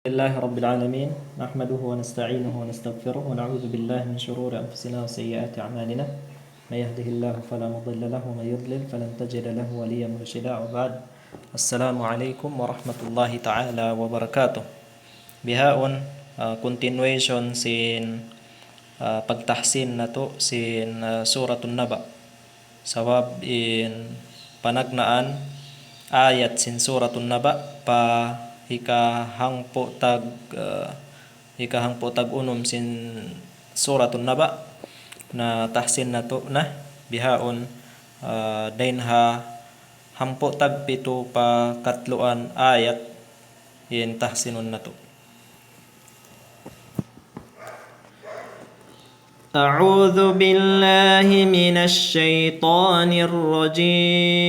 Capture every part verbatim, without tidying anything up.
لله رب العالمين، نحمده ونستعينه ونستغفره، ونعوذ بالله من شرور أنفسنا وسيئات أعمالنا. من يهده الله فلا مضل له، ومن يضلل فلن تجد له وليا مرشدا. وبعد، السلام عليكم ورحمة الله تعالى وبركاته. Bihaun, ah, continuation sin, ah, pagtahsin natu' sin, ah, Suratun Naba. Sabab in panagnaan ayat sin Suratun Naba pa hikahangpu' tag, ah, hikahangpu' tag unum sin Suratun Naba, na tahsin natu' na bihaun, ah, dayn ha hangpu' tag pitu pa katluan ayat in tahsinun natu'. أعوذ بالله من الشيطان الرجيم.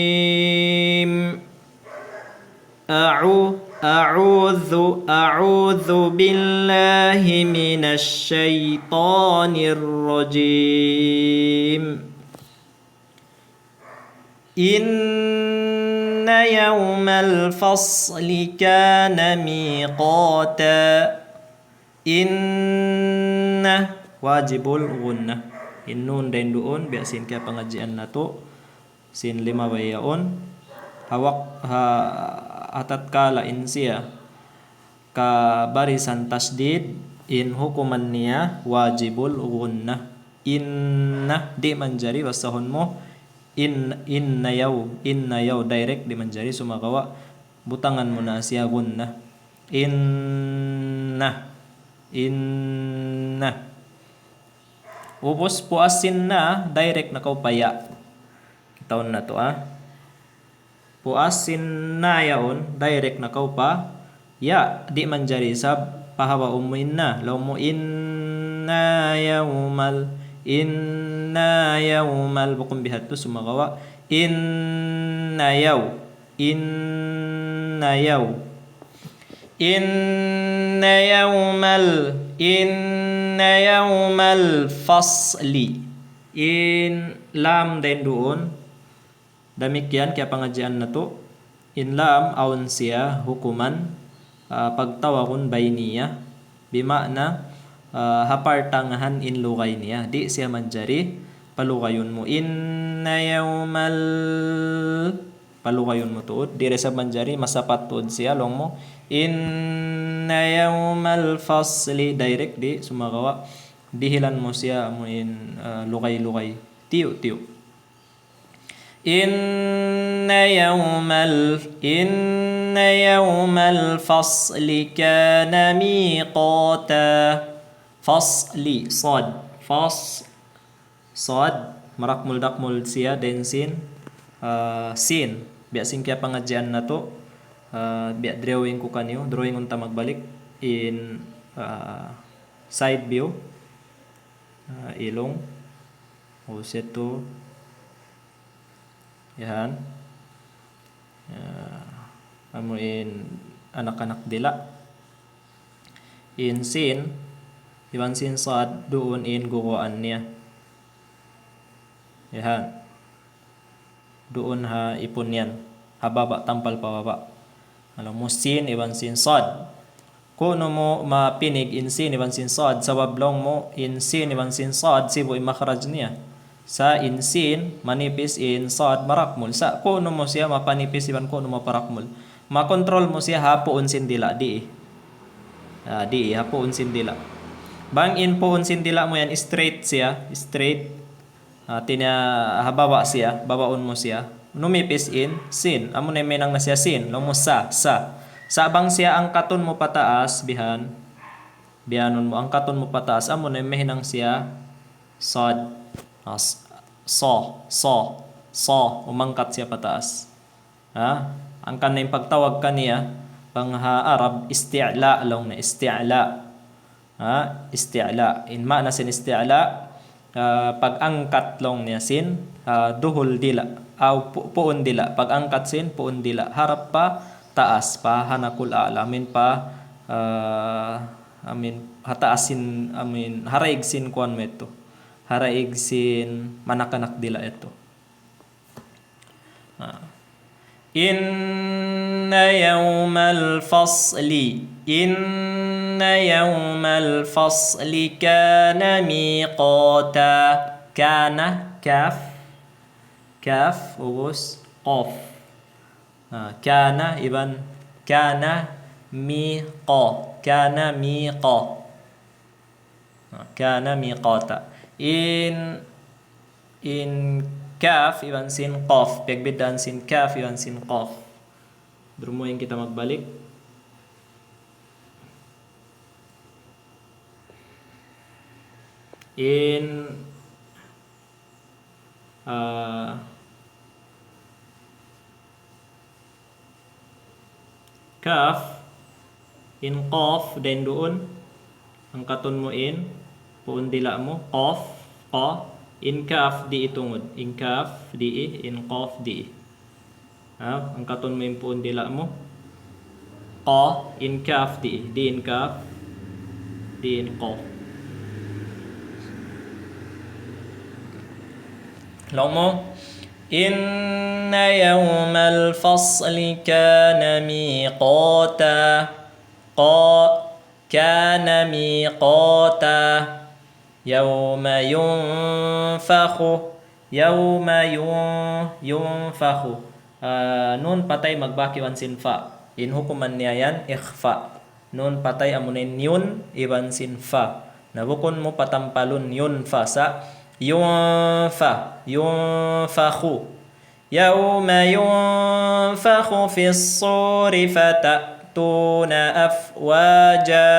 أعو-، أعوذ، أعوذ بالله من الشيطان الرجيم. إن يوم الفصل كان ميقاتا. Inna wajibul gunna. In nun dayn duun, biya' sin kiyapangadjian natu', sin lima way yaun. Hawak ha, ha tatkala in siya kabarisan tasdid, in hukuman niya wajibul gunna. Inna, di' manjari basahun mu in, inna yaw, inna yaw, direct di' manjari, sumagawa' butangan mu na siya gunna. Inna, inna. Ubus puas sin na, direct na kaw pa ya. Kitaun natu', ah. Puas sin na yaun, direct na kaw pa ya. Di' manjari isab pahawaun mu in na. Laung mu inna yawmal, inna yawmal. Bukun bihadtu, sumagawa'. Inna yaw, inna yaw. Inna yawmal, inna yawmal fasli. In lam dayn duun. Damikkiyan kiyapangadjian natu'. In lam awn siya hukuman, ah, pagtawagun bayniya. Bima'na, ah, ha partangahan in lugay niya. Di' siya manjari palugayun mu. Inna yawmal, palugayun mu tuud. Di' da isab manjari, masapat tuud siya, laung mu. Inna yawmal fasli, direct di', sumagawa'. Dihilan mu siya, amu in, ah, lugay-lugay. Tiyu'-tiyu'. Inna yawmal, inna yawmal fasli kana miqata. Fasli, sad. Fas, sad, marakmul dakmul siya, dayn sin, ah, sin. Biya' sin kiyapangadjian natu', ah, biya' drawing ku kaniyu, drawing unta magbalik in, ah, side view, ah, ilung, usitu, yan. Ah, amu in anak-anak dila'. In sin, iban sin sad, duun in guwaan niya. Yan. Duun ha ipun yan. Ha baba', tampal pa baba'. Laung mu sin iban sin sad. Kunu' mu mapinig in sin iban sin sad, sabab laung mu in sin iban sin sad, sibu' in makhraj niya. Sa' in sin, manipis, in sad, marakmul. Sa' kunu' mu siya mapanipis iban kunu' mu parakmul. Makontrol mu siya ha puun sin dila', di'. Ah, di', ha puun sin dila'. Bang in puun sin dila' mu yan, straight siya, straight. Ah, hati niya ha baba' siya, babaun mu siya. Numipis in sin, amu na in mahinang na siya sin, laung mu sa, sa. Sa' bang siya angkatun mu pataas, bihan. Bihanun mu, angkatun mu pataas, amu na in mahinang siya sad. Ah, s-, sa, sa, sa, umangkat siya pataas. Ha? Hangkan na in pagtawag kaniya, bang ha Arab, isti'la, laung niya, isti'la. Ha? Isti'la. In maana sin isti'la, ah, pag-angkat laung niya sin, ah, duhul dila', aw pu-, puun dila'. Pag-angkat sin, puun dila'. Harap pa taas, pa hanakul a'la. Amin pa, ah, amin, ha taas sin, amin, haraig sin kuwan mu yadtu. Haraig sin manakanak dila' yadtu. Ah. Inna yawmal fasli. إن يوم الفصل كان ميقاتا. Kana, kaf, kaf, ubus, qaf. Ah, kana iban, kana miqa, kana miqa. Ah, kana miqata. In, in kaf iban sin qaf, pagbiddaan sin kaf iban sin qaf. Bermuing kita magbalik. In, ah, kaf, in qaf, dayn duun, angkatun mu in puun dila' mu, qaf, qa, in kaf di' tungud, in kaf di', in qaf di'. Ha, angkatun mu in puun dila' mu. Qa, in kaf di', di' in kaf, di' in qaf. Laung mu, إن يوم الفصل كان ميقاتا. Qa, كان ميقاتا. يوم ينفخ. يوم ين-، ينفخ. Ah, nun patay magbak iban sin fa. In hukuman niya yan, ikhfa. Nun patay amuna in yun iban sin fa. Na bukun mu patampalun yun fa sa. Yun fa. Yun fa khu. يوم ينفخ في الصور فتأتون أفواجا.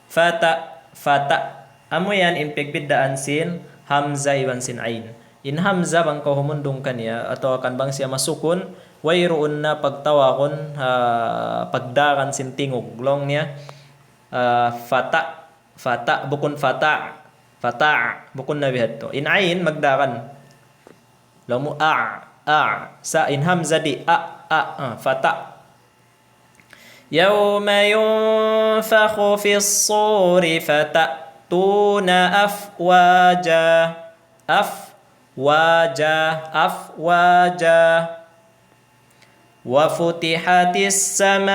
Fata, fata. Amu yan in pagbiddaan sin hamza iban sin ain. In hamza bang kaw humundung kaniya, atawa kan bang siya masukun, wayruun na pagtawagun, ha, pagdagan sin tingug. Laung niya, ah, fata, fata, bukun fata, fata, bukun na bihadtu. In ain, magdagan. Laung mu a, a. Sa' in hamza di', a, a, a, fata. يوم ينفخ في الصور فتأتون أفواجا. أفواجا، أفواجا. وفتحت السماء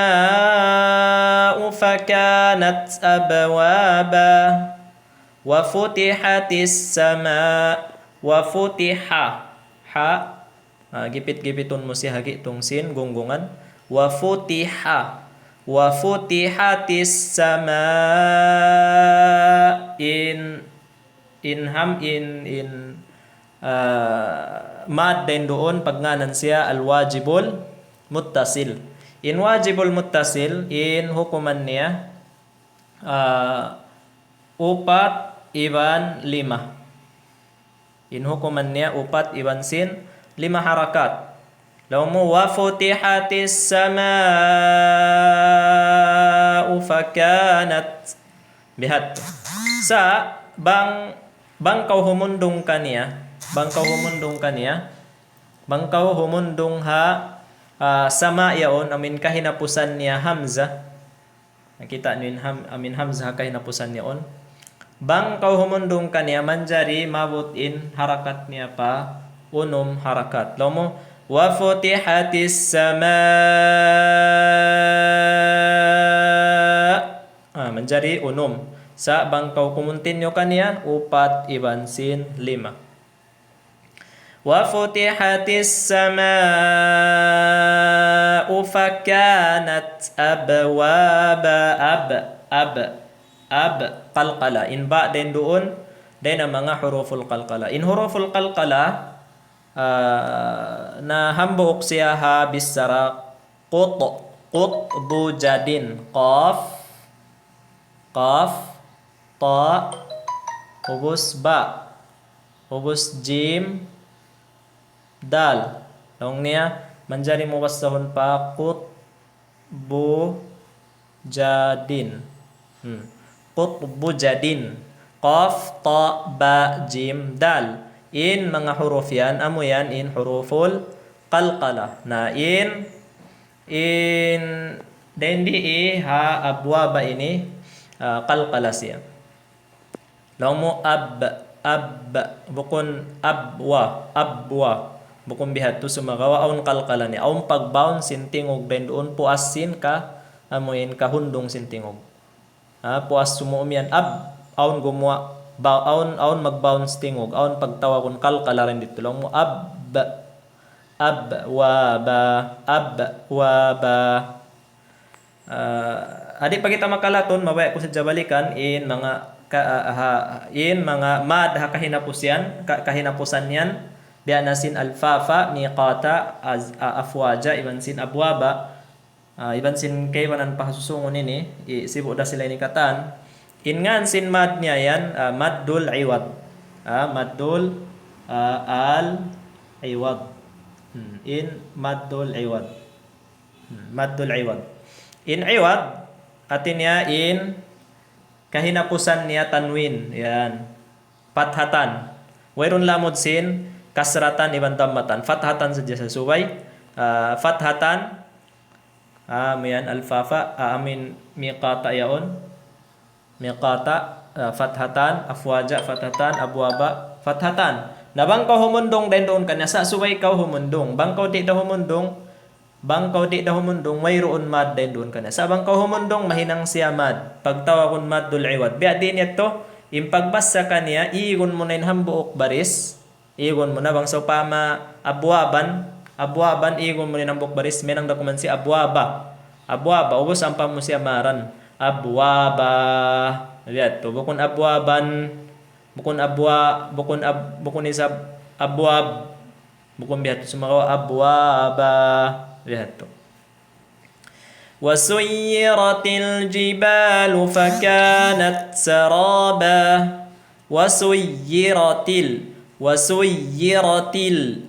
فكانت أبوابا. وفتحت السماء. وفتح. Ha. Ah, gipit-gipitun mu siya ha gi'tung sin gunggungan. وفتح. وفتحت السماء. In, in ham, in, in, ah, mad dayn duun pagngānan siya al-wajibul muttasil. In wajibul muttasil, in hukuman niya, ah, upat iban lima. In hukuman niya upat iban sin lima harakat. Laung mu, وفتحت السماء فكانت. Bihat. Sa' bang, bang kaw humundung kaniya, bang kaw humundung kaniya, bang kaw humundung ha, ah, sama' yaun, amu in kahinapusan niya hamza. Nakita' niyu in ham-, amu in hamzah kahinapusan niya yaun. Bang kaw humundung kaniya manjari maabut in harakat niya pa unum harakat. Laung mu, وفتحت السماء. Ah, manjari unum. Sa' bang kaw kumuntinyu kaniya, upat iban sin lima. وفتحت السماء فكانت أبوابا. Ab, ab, ab, qalqala. In ba dayn duun, dayn ha manga huruful qalqala. In huruful qalqala, ah, na hambuuk siya ha bichara qut, qutbu jadin. Qaf, qaf, ta, ubus ba. Ubus jim, dal. Laung niya, manjari mu basahun pa qutbu jadin. Hmm. Qutbu jadin. Qaf, ta, ba, jim, dal. In manga huruf yan, amu yan in huruful qalqala. Na in, in, dayn di ha abwaba ini, ah, qalqala siya. Laung mu ab, ab, bukun abwa, abwa. Bukun bihadtu sumagawa' awn qalqala niya. Awn pagbaun sin tingug dayn duun puas sin ka, Amuin kahundung sin tingug. Ha, puas sumuum yan, ab, awn gumuwa', ba, awn, awn mag-bounce tingug, awn pagtawagun kalkala dayn didtu laung mu, ab, ab, wa, ba, ab, wa, ba. Ah, di' pa kita makalatun, mabaya' ku sadja balikan in manga ka-, ah, ha, in manga mad ha kahinapusan, ka-, kahinapusan yan, biya' na sin alfafa, miqata, az-, a-, afwaja, iban sin abwaba, ah, iban sin kaibanan pa ha susungun ini, i-, sibu' da sila ini katan. In ngan sin mad niya yan, ah, maddul iwad. Ah, maddul, ah, al iwad. Hmm, in maddul iwad. Hmm, maddul iwad. In iwad, hati niya in kahinapusan niya tanwin. Yan. Fathatan. Wayruun lamud sin kasratan iban dammatan. Fathatan sadja sa subay. Ah, fathatan. Ah, amu yan alfafa. Ah, amin miqata yaun. Miqata, ah, fathatan, afwaja, fathatan, abwaba, fathatan. Na bang kaw humundung dayn duun kaniya, sa' subay kaw humundung. Bang kaw di' da humundung, bang kaw di' da humundung, wayruun mad dayn duun kaniya. Sa' bang kaw humundung, mahinang siya mad. Pagtawagun maddul iwad. Biya' diin yadtu, in pagbasa kaniya, igun mu na in hambuuk baris. Igun mu na bang sawpama abwaban, abwaban, igun mu na in hambuuk baris, mahinang da kuman siya abwaba. Abwaba, ubus ampa mu siya maran. Abwaba. Biya' yadtu, bukun abwaban, bukun abwa-, bukun ab-, bukun isab abwab, bukun biya' hādtu sumagawa' abwaba. Biya' hādtu. وسيرت الجبال فكانت سرابا. وسيرت ال-، وسيرت ال-،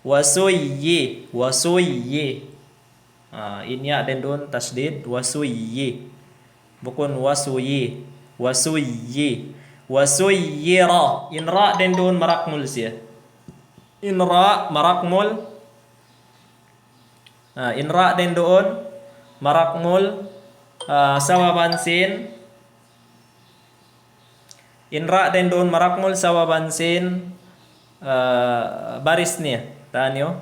وسي-، وسي-. Ah, in ya dayn duun tasdid, wasuyi. Bukun wasuyi. Wasuyi. Wasuyira. In ra dayn duun marakmul siya. In ra marakmul. Ah, in ra dayn duun marakmul, ah, sawaban sin. In ra dayn duun marakmul sawaban sin, ah, baris niya. Taniyu.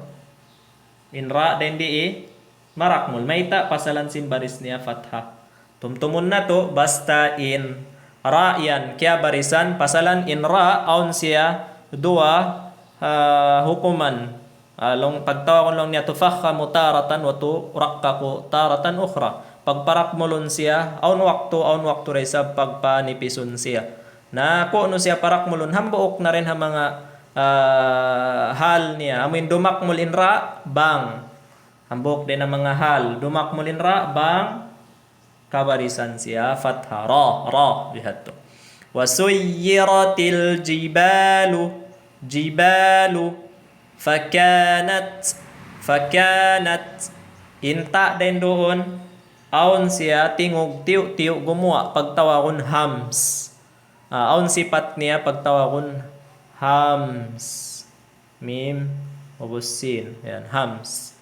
In ra dayn di marakmul. Mayta'? Pasalan sin baris niya fatha. Tumtumun natu', basta in ra yan kiyabarisan, pasalan in ra awn siya duwa, ah, hukuman. Ah, laung, pagtawagun laung niya تفخم تارة وترقق تارة أخرى. Pagparakmulun siya, awn waktu, awn waktu da isab pagpanipisun siya. Na kunu' siya parakmulun, hambuuk na dayn ha manga, ah, hal niya. Amuin dumakmul in ra, bang. Hambuuk dayn ha manga hal. Dumakmul in ra, bang. Kabarisan siya fatha. Ra, ra, bihadtu. وسيرت الجبال، جبال، فكانت، فكانت. In ta dayn duun, awn siya tingug tiyu'-tiyu' gumuwa' pagtawagun hams. Ah, awn sipat niya pagtawagun hams. Mim, ubus sin. Yan, hams.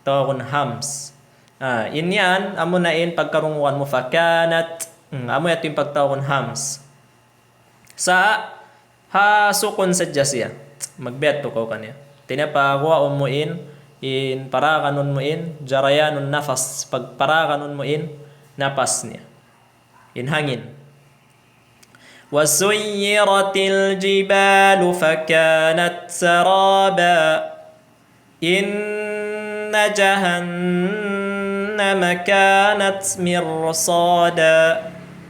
Tawagun hams. Ah, in yan, amuna in pagkarungugan mu, fakanat. Hmm, amu yadtu in pagtawagun hams. Sa' ha sukun sadja siya. Magbiya' tu kaw kaniya. Hati niya paguwaun mu in, in paraganun mu in, jarayanun nafas. Pagparaganun mu in, napas niya. In hangin. وسيرت الجبال فكانت سرابا. إن جهنم كانت مرصادا.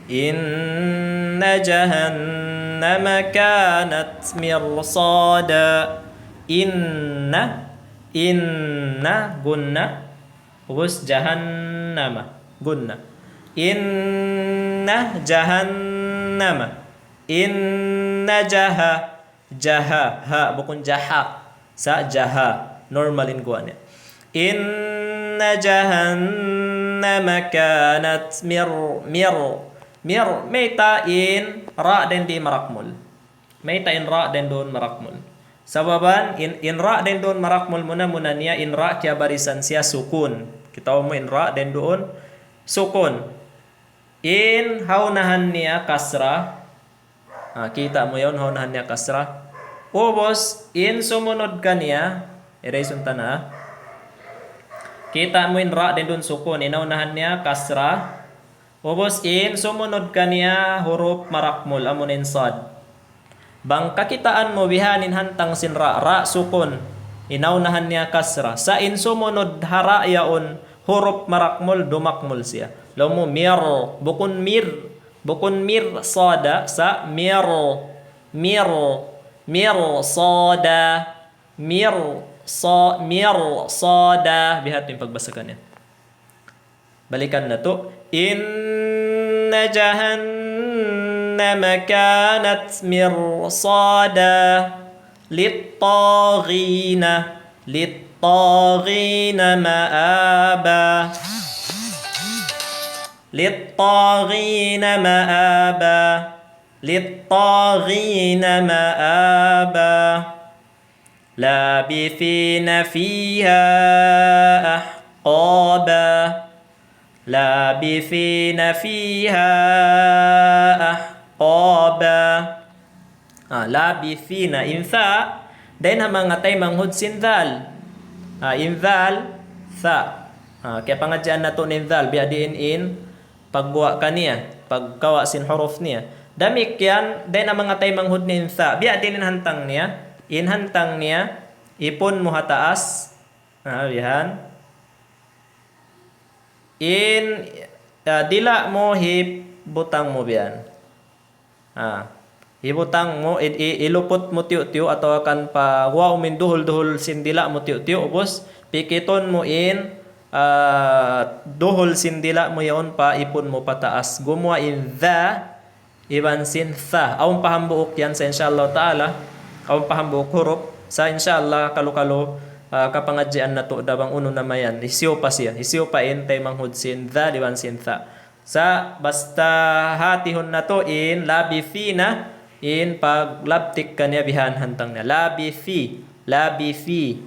إن جهنم كانت مرصادا. إن، إن، gunna. Ubus jahannama. Gunna. Inna jahannama. Inna jaha-, jaha-, ha, bukun jaha. Sa' jaha. Normal in guwa' niya. Inna jahannama kanat mir-, mir-, mir-, mayta' in ra dayn di marakmul. Mayta' in ra dayn duun marakmul. Sababan in, in ra dayn duun marakmul muna-muna niya in ra kiyabarisan siya sukun. Kita' mu in ra dayn duun sukun. In ha unahan niya kasra. Ah, kita' mu yan, ha unahan niya kasra. Ubus, in sumunud kaniya, erase ta na. Kita' mu in ra dayn duun sukun, in naunahan niya kasra. Ubus in sumunud kaniya hurup marakmul, amu na in sad. Bang kakitaan mu bihan in hantang sin ra, ra sukun, in naunahan niya kasra. Sa' in sumunud ha ra yaun hurup marakmul, dumakmul siya. Laung mu mir, bukun mir, bukun mir sada, sa' mir, mir, mir sada, mir sa-, mir sada. Biha' in pagbasa kaniya. Balikan natu'. إن جهنم كانت مرصادا للطاغين، للطاغين مآبا. للطاغين مآبا. للطاغين مآبا. لابثين فيها أحقابا. لابثين فيها أحقابا. Ah, labithina. In tha, dayn ha manga taymanghud sin dhal. Ah, in dhal, tha. Ah, kiyapangadjian natu' in dhal, biya' diin in pagguwa' kaniya, pagkawa' sin huruf niya. Damikkiyan, dayn ha manga taymanghud niya in tha. Biya' diin in hantang niya. In hantang niya, ipun mu ha taas. Ah, bihan. In, ah, dila' mu hibutang mu bihan. Ah, hibutang mu, i-, i-, iluput mu tiyu'-tiyu' atawa kan pa guwa' mu in duhul-duhul sin dila' mu tiyu'-tiyu', ubus pikitun mu in, ah, duhul sin dila' mu yaun pa ipun mu pa taas. Gumuwa' in dha, iban sin tha. Awn pa hambuuk yan sa, insha Allah ta'ala. Awn pa hambuuk hurup. Sa, insha Allah, kalu-kalu, ah, kapangadjian natu' da bang unu na mayan. Hisiyu pa siya. Hisiyu pa in taymanghud sin dha iban sin tha. Sa, basta hatihun natu' in labithina, in paglabtik kaniya bihan hantang niya. Labithi, labithi,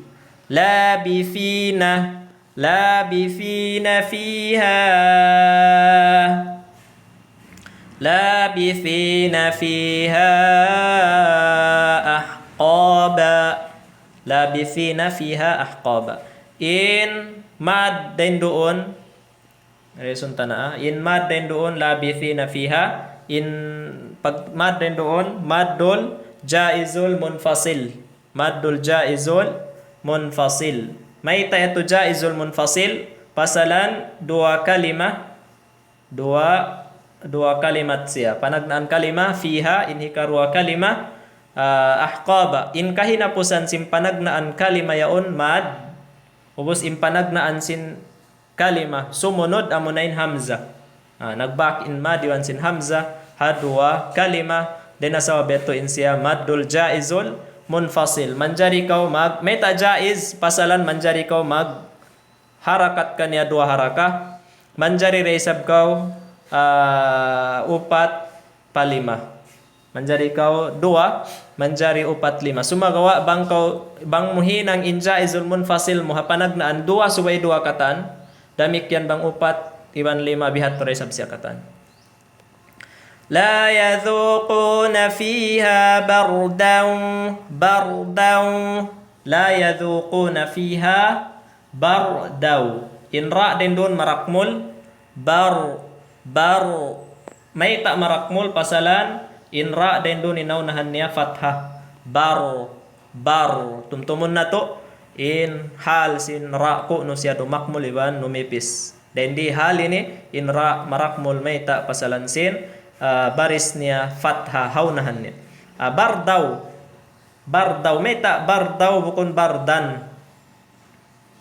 labithina, labithina fiha, labithina fiha ahqaba, labithina fiha ahqaba. In mad dayn duun, resun tana, ah. In mad dayn duun, labithina fiha. In pag mad dayn duun, maddul jaizul munfasil. Maddul jaizul munfasil. Mayta' yadtu jaizul munfasil? Pasalan duwa kalima, duwa, duwa kalimat siya. Panagnaan kalima, fiha, in hikaruwa kalima, ah, ahqaba. In kahinapusan sin panagnaan kalima yaun mad, ubus in panagnaan sin kalima sumunud amuna in hamza. Ah, nagbak in mad iban sin hamza ha duwa kalima, dayn ha sabab yadtu in siya maddul jaizul munfasil. Manjari kaw mag, mayta' jaiz, pasalan manjari kaw mag harakat kaniya duwa haraka. Manjari da isab kaw, ah, upat pa lima. Manjari kaw duwa, manjari upat, lima. Sumagawa' bang kaw, bang mu hinang in jaizul munfasil mu ha panagnaan duwa subay duwa katan, damikkiyan bang upat iban lima, biha' tuud da isab siya katan. لا يذوقون فيها بردا، بردا، لا يذوقون فيها بردا. In ra dayn duun marakmul, bar, bar. Mayta' marakmul? Pasalan in ra dayn duun in naunahan niya fatha. Bar, bar. Tumtumun natu' in hal sin ra kunu' siya dumakmul iban numipis. Dayn di hal ini in ra marakmul mayta' pasalan sin, ah, baris niya fatha ha unahan niya. Ah, bardaw. Bardaw. Mayta' bardaw bukun bardan?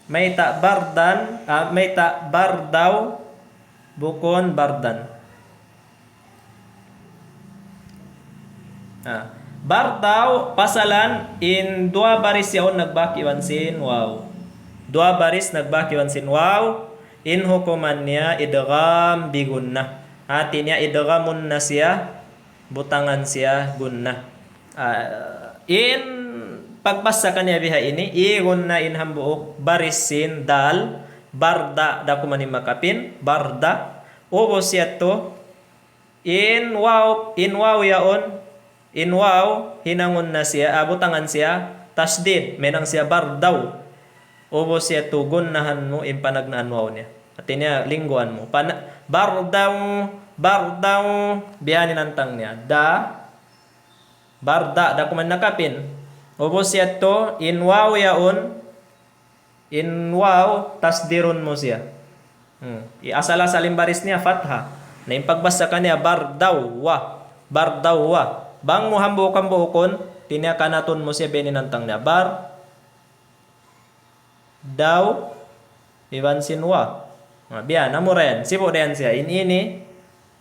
Mayta' bardan, ah, mayta' bardaw bukun bardan? Ah, bardaw, pasalan in duwa baris yaun nagbak iban sin waw. Duwa baris nagbak iban sin waw, in hukuman niya idgham bi gunnah. Hati niya idghamun na siya, butangan siya gunnah. Ah, in pagbasa kaniya biha' ini, igun na in hambuuk baris sin dal, barda, da kuman in makapin, barda. Ubus yadtu, in waw, in waw yaun, in waw, hinangun na siya, ah, butangan siya tasdid, mahinang siya bardaw. Ubus yadtu gunnahan mu in panagnaan waw niya. Hati niya lingguan mu. Pana-, bardaw, bardaw, biya' ini in hantang niya. Da, barda, da kuman nakapin. Ubus yadtu, in waw yaun, in waw, tasdirun mu siya. Hmm. I asal-asal in baris niya, fatha. Na in pagbasa kaniya, bardaw, wa. Bardaw, wa. Bang mu hambuuk-hambuukun, hati niya kanatun mu siya biya' ini in hantang niya. Bar, daw, iban sin wa. Na, biya' na mu rin. Sibu' da yan siya. In ini,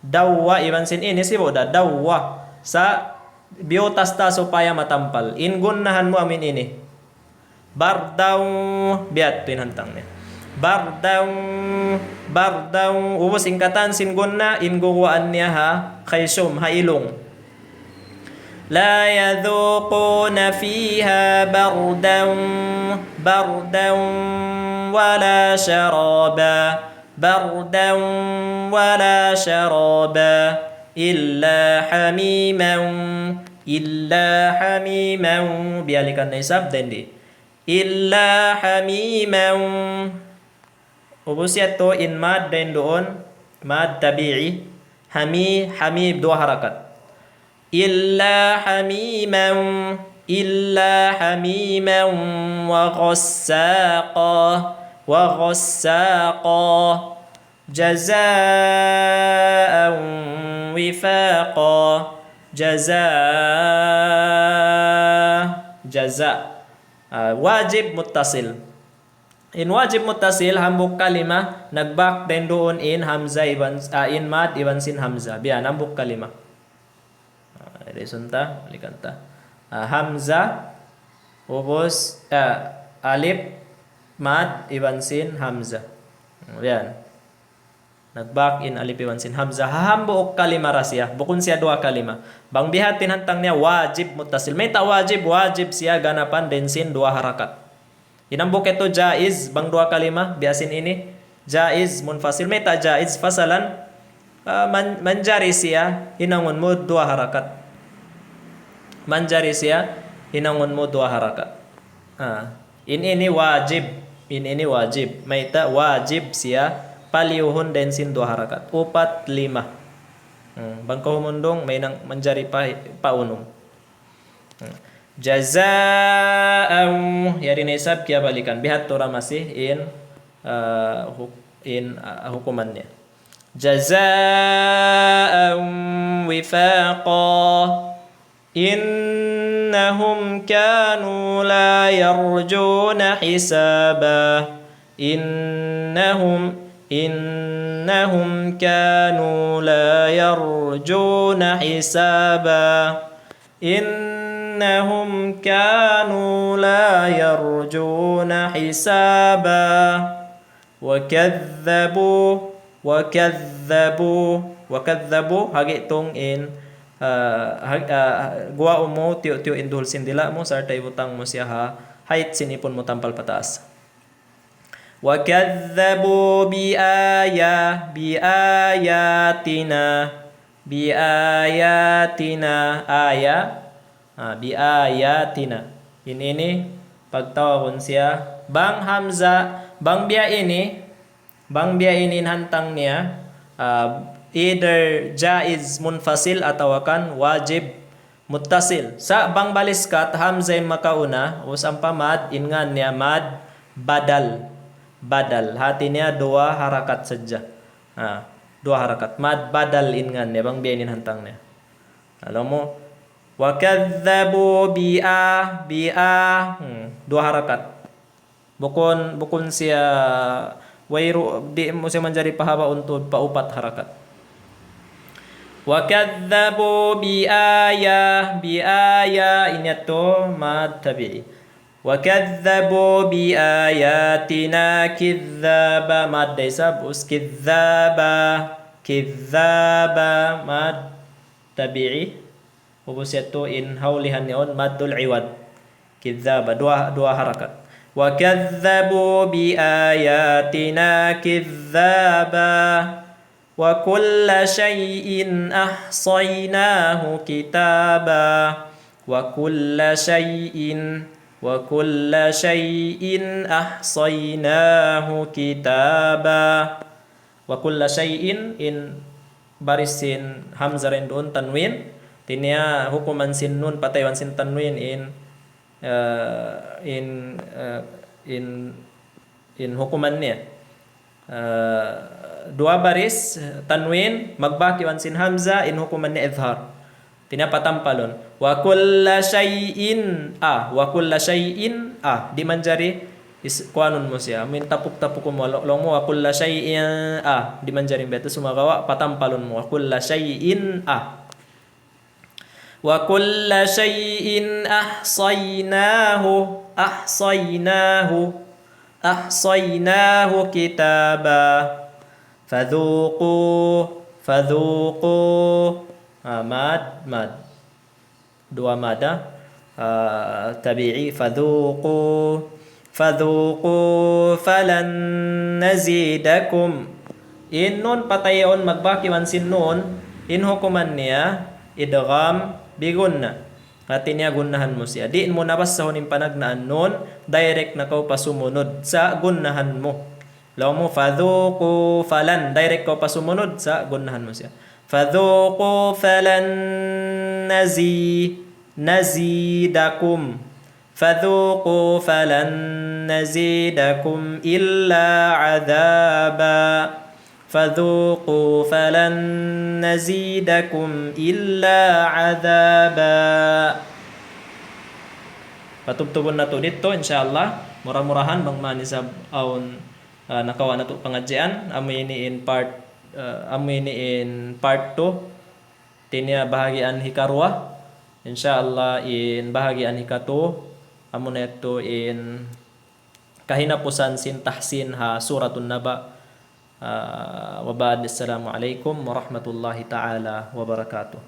daw wa, iban sin ini, sibu' da. Daw wa. Sa' biyutas ta supaya matampal. In gunnahan mu amu in ini. Bardaw, biya' yadtu in hantang niya. Bardaw, bardaw. Ubus in katan sin gunna, in guwaan niya ha khaysum, ha ilung. لا يذوقون فيها بردا، بردا ولا شرابا، بردا ولا شرابا، إلا حميما، إلا حميما. Biyalikan na isab dayn di. إلا حميما. Ubus yadtu in mad dayn duun, mad tabi'i. Hami, hami duwa harakat. إلا حميما، إلا حميما وغساقا، وغساقا. جزاء وفاقا. جزاء، jaza. Ah, wajib muttasil. In wajib muttasil, hambuuk kalima, nagbak dayn duun in hamza iban, ah, in mad iban sin hamza. Biya' yan, hambuuk kalima. Ah, irisun ta, balikan ta. Ah, hamza, ubus, ah, alip, mad, iban sin hamza. Biya' yan. Nagbak in alip iban sin hamza. Ha hambuuk kalima ra siya. Bukun siya duwa kalima. Bang biya' ha yan in hantang niya wajib muttasil. Mayta' wajib, wajib siya ganapan dayn sin duwa harakat. In hambuuk yadtu jaiz, bang duwa kalima, biya' sin ini. Jaiz munfasil. Mayta' jaiz pasalan, ah, man-, manjari siya hinangun mu duwa harakat. Manjari siya hinangun mu duwa harakat. Ah, in ini wajib. In ini wajib. Mayta' wajib siya paliyuhun dayn sin duwa harakat. Upat, lima. Hmm, bang kaw humundung, mahinang manjari pa, paunum. Hmm. Jazaan, yari na isab kiyabalikan. Biya' ha yan tuud masi in, ah, huk-, in, ah, hukuman niya. جزاء وفاقا. إنهم كانوا لا يرجون حسابا. إنهم، إنهم كانوا لا يرجون حسابا. إنهم كانوا لا يرجون حسابا. وكذبوا، وكذبوا، وكذبوا, hagi tung in, ah, hag-, ah, guwa' mu, tiyu'-tiyu' in duhul sin dila' mu, sarta' ibutang mu siya ha, hait sin ipun mu tampal pataas. وكذبوا بآيا-، بآياتنا، بآياتنا, aya, ah, بآياتنا. In ini, pagtawagun siya, bang hamza, bang biya' ini, bang biya' ini in hantang niya, ah, either jaiz munfasil atawa kan wajib muttasil. Sa' bang baliskat hamza in makauna, ubus ampa mad, in ngan niya mad badal. Badal. Hati niya duwa harakat sadja. Ah, duwa harakat. Mad badal in ngan niya, bang biya' ini in hantang niya. Laung mu, وكذبوا بآ-، بآ-، hmm, duwa harakat. Bukun, bukun siya wayru-, di' mu siya manjari pahabaun tuud pa upat harakat. وكذبوا بآيا-، بآيا-، ini yadtu mad tabi'i. وكذبوا بآياتنا كذابا. Mad da isab, us, كذابا. كذابا, mad tabi'i. Ubus yadtu in ha ulihan yaun maddul iwad. Kidhaba, duwa, duwa harakat. وكذبوا بآياتنا كذابا وكل شيء أحصيناه كتابا وكل شيء وكل شيء أحصيناه كتابا. وكل شيء, in baris sin hamza dayn duun tanwin. Hāti niya hukuman sin nun patay iban sin tanwin in, eh, in, eh, in, in hukuman niya. Eh, duwa baris, tanwin, magbak iban sin hamza, in hukuman niya idhar. Hāti niya patampalun. وكل شيء, a, وكل شيء, a, di' manjari is-, kuanun mu siya. Amu in tapuk-tapuk mu, laung mu, وكل شيء, a, di' manjari in biyadtu sumagawa', patampalun mu. وكل شيء, a. وكل شيء أحصيناه، أحصيناه، أحصيناه كتابا. فذوقوا، فذوقوا. Ah, mad, mad. Duwa mad, ah. Ah, tabi'i, فذوقوا، فذوقوا فلن نزيدكم. In nun patay yaun magbak iban sin nun, in hukuman niya, idgham bi gunna. Hāti niya gunnahan mu siya. Di' mu na basahun in panagnaan nun, direct na kaw pa sumunud, sa' gunnahan mu. Laung mu, فذوقوا فلن, direct kaw pa sumunud, sa' gunnahan mu siya. فذوقوا فلن نزي-، نزيدكم. فذوقوا فلن نزيدكم إلا عذابا. فذوقوا فلن نزيدكم إلا عذابا. Patubtubun natu' didtu, insya Allah. Mura-murahan bang man isab awn, ah, nakawa' natu' pangadjian, amu ini in part, ah, amu ini in part two. Hāti niya bahagian hikaruwa. Insya Allah in bahagian hikatu, amu na yadtu in kahinapusan sin tahsin ha Suratun Naba. Ah, wa ba'd, assalamu alaykum warahmatullahi ta'ala wabarakatuh.